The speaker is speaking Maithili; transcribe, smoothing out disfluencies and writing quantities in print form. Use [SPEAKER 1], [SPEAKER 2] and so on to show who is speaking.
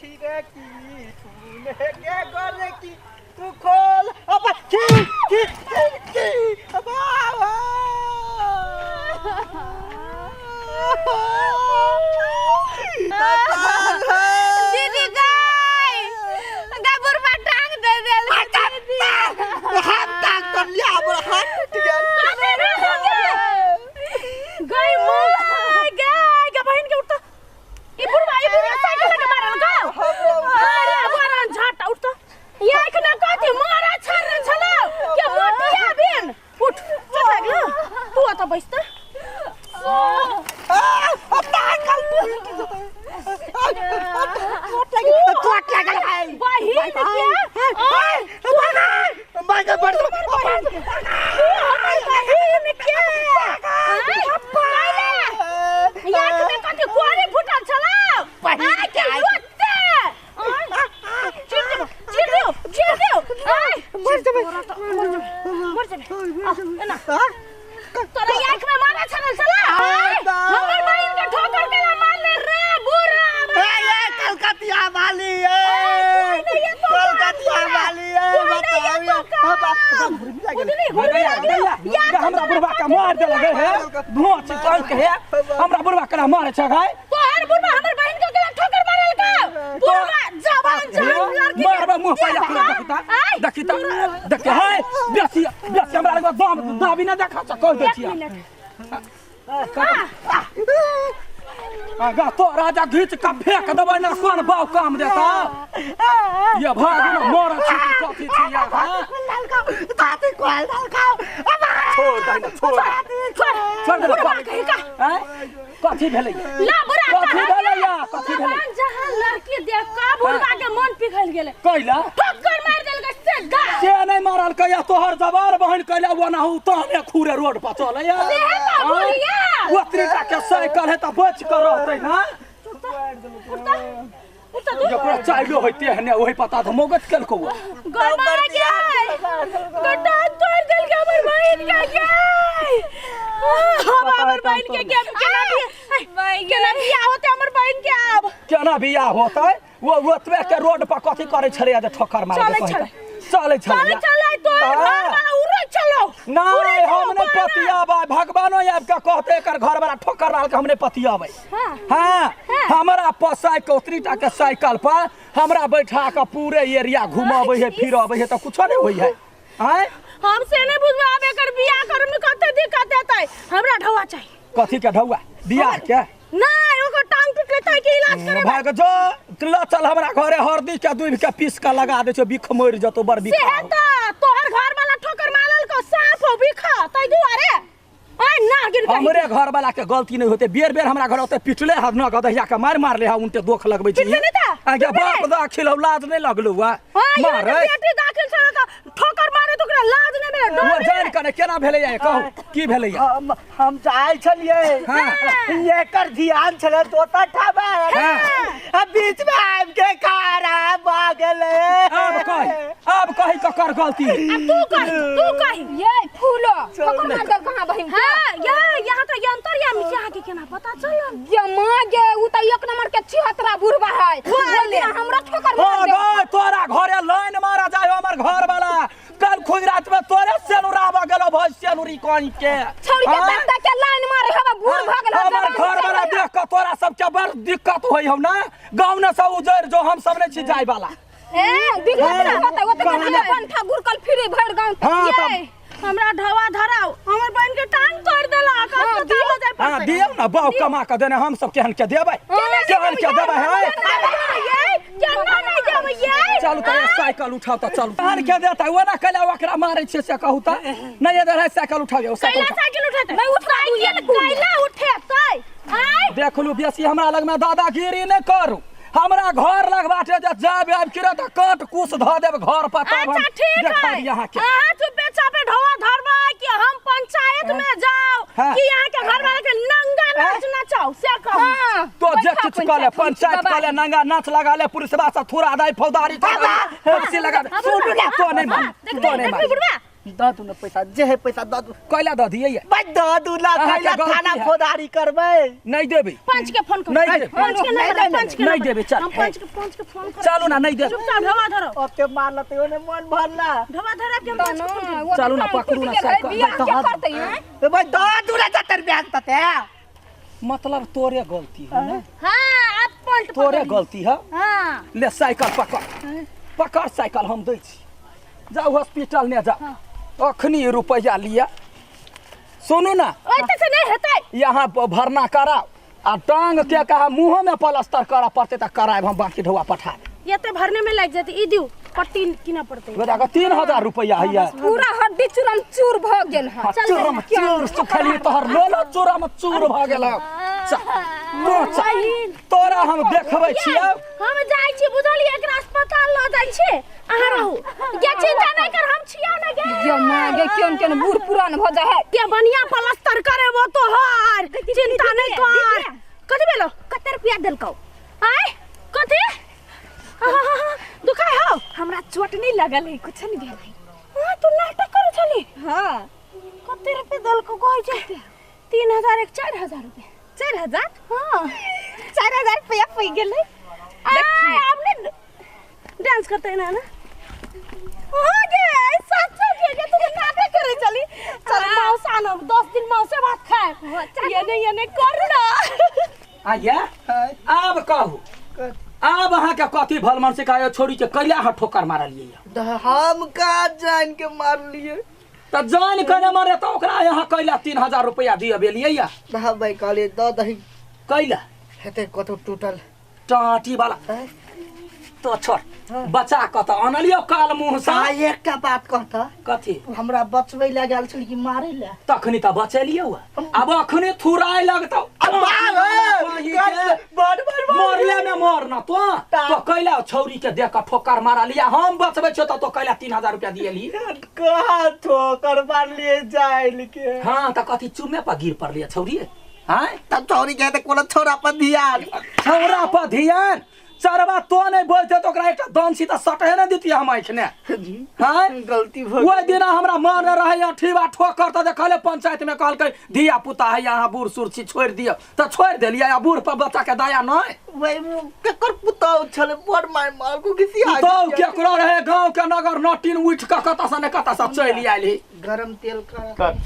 [SPEAKER 1] खिड़की सुने के गोरकी तू खोल अब की की की की बाबा।
[SPEAKER 2] दीदी गाय गा बुढ़वा टांग दे देल दीदी।
[SPEAKER 1] हाथ टांग कर लिया, हमर हाथ टूट गेल।
[SPEAKER 2] गई माय गाय गा बहिन के उठता ई बुढ़वा, ई बुढ़वा साइकिल लगे मारल का। अरे मारल झाटा उठता ये एखना कथी मारा छर छलो के मोटिया बिन उठ चोट लागलो तू अत बैस त।
[SPEAKER 1] चोट लागल, चोट लागल है
[SPEAKER 2] बहिन के।
[SPEAKER 1] मांगे बड़
[SPEAKER 2] हमर बहिन के याक में कथी कोरी फुटल छलो
[SPEAKER 1] बहिन
[SPEAKER 2] के ओते चिर देबो, चिर देबो, चिर देबो।
[SPEAKER 1] मर जेबै,
[SPEAKER 2] मर जेबै, मर जेबै। एना तोरा आँख में मारा छल छला हमर बहिन के ठोकर के मारले रे बुढ़ा।
[SPEAKER 1] ए कलकतिया वाली, ए कलकतिया वाली, ए बताओ।
[SPEAKER 3] हमरा बुढ़वा के मार देलक हे भोच चल के। हमरा बुढ़वा के मारे छै गाय।
[SPEAKER 2] तोहर बुढ़वा हमर बहिन के केना ठोकर मारल का? बुढ़वा जवान जवान लड़की के
[SPEAKER 3] मारबा मुंह पहिले खुला। देखिता देखिता देख हे, बेसी बेसी हमरा लग दाम दाबी ना देखा छ, कह दे
[SPEAKER 2] एक
[SPEAKER 3] छिया।
[SPEAKER 2] मिनट।
[SPEAKER 3] आगा तो राजा घीच के फेंक देबै ना, कोन बाव काम देता ये भाग ना मर छी की कथी छी यार? हाँ? छोड़ दे ना, छोड़ छोड़ दे।
[SPEAKER 2] बुढ़वा कही का।
[SPEAKER 3] हैं? कथी भेलै?
[SPEAKER 2] ला बुढ़ा।
[SPEAKER 3] कथी भेलै या कथी भेलै?
[SPEAKER 2] जवान जहां लड़की देख का बुढ़वा के मन पिघल गेलै।
[SPEAKER 3] कैला?
[SPEAKER 2] ठोकर मार देलकै सीधा।
[SPEAKER 3] से नहि मारल कैया, तोहर जवार बहन कैला ओनाहु तहने खूरे रोड पर चलै।
[SPEAKER 2] सेहे तऽ बुढ़िया।
[SPEAKER 3] ओतरी टा के साइकिल है तऽ बच के रहतै ना।
[SPEAKER 2] उठता उठता तू।
[SPEAKER 3] जकरा चाइलो होइते हने ओहि पता तऽ मोगत केलकौ।
[SPEAKER 2] गरमा गए गटान तोड़ देलकै हमर बहिन के गए। हम हमर बहिन के केना भी केना बियाह होते हमर बहिन के आब?
[SPEAKER 3] केना बियाह होतै? वो ओतबे के रोड पर कथी करै छलै जे ठोकर मारै?
[SPEAKER 2] चलै छलै।
[SPEAKER 3] चलै छलै।
[SPEAKER 2] चले चले तोर घर वाला उड़े चलो।
[SPEAKER 3] नहीं, हम नहीं पतियाबै। भगवानो आबि के कहते एकर घर वाला ठोकर मारल के, हम नहीं पतियाबै। हाँ, हमरा पर साइकिल ओतरी टा के साइकिल पर हमरा बैठा के पूरे एरिया घुमाबै है फिरबै है तऽ कुछो नहीं होइ है आँय।
[SPEAKER 2] हम से नहीं बुझबै, आब एकर बियाह करे में कते दिक्कत हेतै। हमरा ढौआ चाही।
[SPEAKER 3] कथी के ढौआ? बियाह के?
[SPEAKER 2] नहीं, ओकर टांग टूटले तै के इलाज करे।
[SPEAKER 3] भाग जो, ल चल हमरा घरे, हरदी के दूध के पीस के लगा दै छौ, बिख मरि जतौ। बड़ बिख
[SPEAKER 2] से है त तोहर घर वाला ठोकर मारल को साफ हो बिख तै दुआरे आय ना गिर कहीं।
[SPEAKER 3] हमरे घर वाला के गलती नहीं होते, बेर बेर हमरा घर ओते पिटले हद न गदहिया के मार मारले हा, उनटे दोख लगबै छी।
[SPEAKER 2] पिटले नहीं था?
[SPEAKER 3] आगे
[SPEAKER 2] पिटले
[SPEAKER 3] बाप दा खिलौ लाज नहीं लगलौ वा?
[SPEAKER 2] हाँ, ये
[SPEAKER 3] मारे।
[SPEAKER 2] तो बेटी दाखिल छल त ठोकर मारे त ओकरा लाज नहीं भेलै, डर
[SPEAKER 3] वो
[SPEAKER 2] नहीं
[SPEAKER 3] जान
[SPEAKER 2] भेलै।
[SPEAKER 3] कने केना भेलै या कहू, की भेलै या?
[SPEAKER 1] हम जाइ छलियै। एकर ध्यान छलै दोसर ठामा। आ बीच में आबि के खड़ा भऽ गेलै।
[SPEAKER 3] आब कही, आब कही ककर गलती?
[SPEAKER 2] अब तू कही, तू कही।
[SPEAKER 4] ये फूलो ठोकर मार देल कहाँ बहिन के?
[SPEAKER 2] हाँ, ये यहाँ तो यंत्र या मिथिला के केना पता चलल?
[SPEAKER 4] ये माँ गे, उ त एक नंबर के छिहत्तरा बुढ़वा है। बोल हमरा ठोकर
[SPEAKER 3] ओ
[SPEAKER 4] मार दे।
[SPEAKER 3] गय तोरा घरे लाइन मारा जाय हमर घर वाला, कल खुद रात में तोरे सेनुराबा गेलो भई सेनुरी कहीं के।
[SPEAKER 4] छौड़ी के
[SPEAKER 3] आँय?
[SPEAKER 4] तक के लाइन मारे हवा, बूढ़ भऽ गेल।
[SPEAKER 3] हमर घर वाला देख के तोरा सबके बड़ दिक्कत होई हौ ना? गाँव ने सब उजड़ जो, हम सब नहीं छी जाय वाला।
[SPEAKER 4] ए दिक्कत ना होतै ओते।
[SPEAKER 3] कहाँ?
[SPEAKER 4] पंखा गुरकल फिरे भरि गाँव।
[SPEAKER 3] हाँ,
[SPEAKER 2] ये,
[SPEAKER 3] तब
[SPEAKER 2] हमरा ढवा धराओ, हमर बहन के टांग तोड़ देलक।
[SPEAKER 4] हाँ,
[SPEAKER 2] अस्पताल में जाय
[SPEAKER 3] हाँ
[SPEAKER 2] पड़तै।
[SPEAKER 3] दियौ ना, बाऊ कमा के देने, हम सब केहन के देबै, केहन के देबै है?
[SPEAKER 2] ये केना नहीं देबै ये?
[SPEAKER 3] चलू तऽ साइकिल उठाउ तऽ चलू। केहन के देतै? ओना कैला ओकरा मारै छियै से कहू तऽ? नहि इधर है, साइकिल उठाउ यौ, साइकिल
[SPEAKER 2] कैला
[SPEAKER 3] उठाउ।
[SPEAKER 2] साइकिल उठेतै?
[SPEAKER 4] नहीं उठा दू ये।
[SPEAKER 2] साइकिल कैला उठेतै? आय
[SPEAKER 3] देखलू, बेसी हमरा लगमे दादागिरी नहि करू। हमरा घर लग बाटे जे जाब आबि के तऽ काट कुस धऽ देब घर पर, तब हम
[SPEAKER 2] अच्छा ठीक
[SPEAKER 3] देखा
[SPEAKER 2] है।
[SPEAKER 3] दिअ अहाँके।
[SPEAKER 2] अहाँ चुपे चापे ढोआ धरबै कि हम पंचायत में जाओ कि यहाँ के घर वाला के नंगा नाच नचाओ से कहू।
[SPEAKER 4] हाँ,
[SPEAKER 3] तो जे
[SPEAKER 4] बैठा
[SPEAKER 3] किछु कऽ ले, पंचायत कऽ ले, नंगा नाच लगा ले, पुलिसवा से थोड़ा दाई फौदारी फांसी लगा दे।
[SPEAKER 2] सुनू
[SPEAKER 3] तो नहीं मान, तो नहीं मान।
[SPEAKER 2] बुढ़वा।
[SPEAKER 1] दऽ दू ने पैसा जे है पैसा दऽ दू।
[SPEAKER 3] कैला दऽ दियै?
[SPEAKER 1] भाई दऽ दू ना।
[SPEAKER 3] अहाँके
[SPEAKER 1] कैला
[SPEAKER 3] गलती
[SPEAKER 1] थाना
[SPEAKER 3] है।
[SPEAKER 1] फौजदारी करबै?
[SPEAKER 3] नहीं देबै।
[SPEAKER 2] पंच के फोन कर।
[SPEAKER 3] नहीं देबै।
[SPEAKER 2] पंच के
[SPEAKER 1] नहीं,
[SPEAKER 2] नंबर,
[SPEAKER 1] नहीं,
[SPEAKER 2] पंच के
[SPEAKER 3] नहीं
[SPEAKER 2] नंबर।
[SPEAKER 3] देबै, चल।
[SPEAKER 2] हम पंच के फोन कर।
[SPEAKER 3] चलू ना, नहीं देबै।
[SPEAKER 2] चुपचाप ढोबा धरो।
[SPEAKER 1] ओते मारल तैयो ने मन भरला।
[SPEAKER 2] ढोबा धरो के हम पंच के फोन करब।
[SPEAKER 3] चलू ना, पकड़ू ना साइकिल।
[SPEAKER 4] बियाह के करतै हैं?
[SPEAKER 1] ए भाई दऽ दू ना जतर ब्याज तते।
[SPEAKER 3] मतलब तोरे गलती है ना?
[SPEAKER 2] हां, अब पलट
[SPEAKER 3] तोरे
[SPEAKER 2] पकड़।
[SPEAKER 3] गलती है।
[SPEAKER 2] हां।
[SPEAKER 3] ले साइकिल पकड़, पकड़ साइकिल, हम दै छी, जाउ हॉस्पिटल ने जाउ, अखनी रुपैआ लिअ। सुनू ना।
[SPEAKER 2] ओइ त से नहीं हेतै।
[SPEAKER 3] यहाँ भरना कराओ आ टांग के कहा मुँहो में प्लास्टर करऽ पड़तै तऽ करायब हम, बाकी ढौआ पठा देब।
[SPEAKER 2] एते भरने में लागि जेतै, ई दिउ, पट्टी किनऽ पड़तै।
[SPEAKER 3] बेटा के 3000 रुपैआ हैया।
[SPEAKER 4] पूरा हड्डी चूरम चूर भ गेल है।
[SPEAKER 3] हाँ, चूरम चूर सुखली तोहर लोलो चूरम चूर भऽ गेल हौ। चल, तो चल, तोरा हम देखबै छियौ।
[SPEAKER 2] हम जाइ छी, बुझलियै, एकरा अस्पताल लऽ जाइ छी, अहाँ रहू गे, चिंता नहि कर, हम छियौ ने गे।
[SPEAKER 4] गे माँ गे, केहन केहन बूढ़ पुरान भ जाइ है।
[SPEAKER 2] के बढ़िया प्लास्टर करेबो तोहर, चिंता नहि कर। कथी भेलो?
[SPEAKER 5] कते रुपया देलकौ?
[SPEAKER 2] आय कथी दुखाय हौ?
[SPEAKER 5] हमरा चोट नहीं लगल है, कुछ नहीं भेल है।
[SPEAKER 2] हाँ, तू नाटक करै छली।
[SPEAKER 5] हाँ।
[SPEAKER 2] कते रुपया देलकौ? कहै छै 3000, एक 4000 रुपया।
[SPEAKER 5] 4000?
[SPEAKER 2] हाँ।
[SPEAKER 5] 4000 रुपया पै गेलै।
[SPEAKER 2] आय आब ने डांस करते ना ना हो गे, सच्चा के गे, तू नाटक करे चली। चल मौसा न 10 दिन मौसे भात खाए, ये नहीं ये नहीं कर ना।
[SPEAKER 3] आया आब कहू, आब अहाँके कथी भल मन से कहे छोड़ी के कैला अहाँ ठोकर मारलियै?
[SPEAKER 1] हम का जान के मारलियै?
[SPEAKER 3] तऽ जान के ने मारे तऽ ओकरा यहाँ कैला 3000 रुपया दिअ बेलियै या?
[SPEAKER 1] हाँ भाई, कहलियै दऽ दही।
[SPEAKER 3] कैला?
[SPEAKER 1] हेतै कतौ टूटल
[SPEAKER 3] टाटी वाला।
[SPEAKER 1] हैं?
[SPEAKER 3] तो छोड़, बचा कऽ तऽ अनलियौ काल मुँह से।
[SPEAKER 1] आ एकटा बात कहता।
[SPEAKER 3] कथी?
[SPEAKER 1] हमरा बचबै लए गेल छल कि मारै लए?
[SPEAKER 3] तखनी तऽ बचेलियौ, आब अखने थुराय लगतौ।
[SPEAKER 1] बड़ बड़
[SPEAKER 3] मरले में मर न तो तो कैला छौरी के देख कऽ ठोकर मारलिया, हम बचबै छियौ तऽ तो कैला 3000 रुपया दिएली?
[SPEAKER 1] कहाँ ठोकर मारलियै जाइल के?
[SPEAKER 3] हाँ, तऽ कथी चुमे पर गिर पड़लियै छौरी? आँय?
[SPEAKER 1] तब छौरी के तऽ कोनो छौरा पर ध्यान,
[SPEAKER 3] छौरा पर ध्यान चरबा तो नहीं बोलते तो ओकरा एकटा दंशी तऽ सटहे ने दितियै हम एखने। हाँ,
[SPEAKER 1] गलती भऽ
[SPEAKER 3] ओहि दिना हमरा मन रहे अठीबा ठोकर तऽ देखले पंचायत में कहलकै धिया पुता है अहाँ, बूढ़ सूढ़ छी, छोड़ि दियौ, तऽ छोड़ि देलियै। आ बूढ़ पर बच्चा के दया नहि?
[SPEAKER 1] वही केकर पुतहु छलै, बड़ माय मारको घिसिया।
[SPEAKER 3] पुतहु केकरो रहे, गाँव के नगर नटीन उठि कऽ कतऽ से ने कतऽ से चलि आयल।
[SPEAKER 1] गरम तेल कर।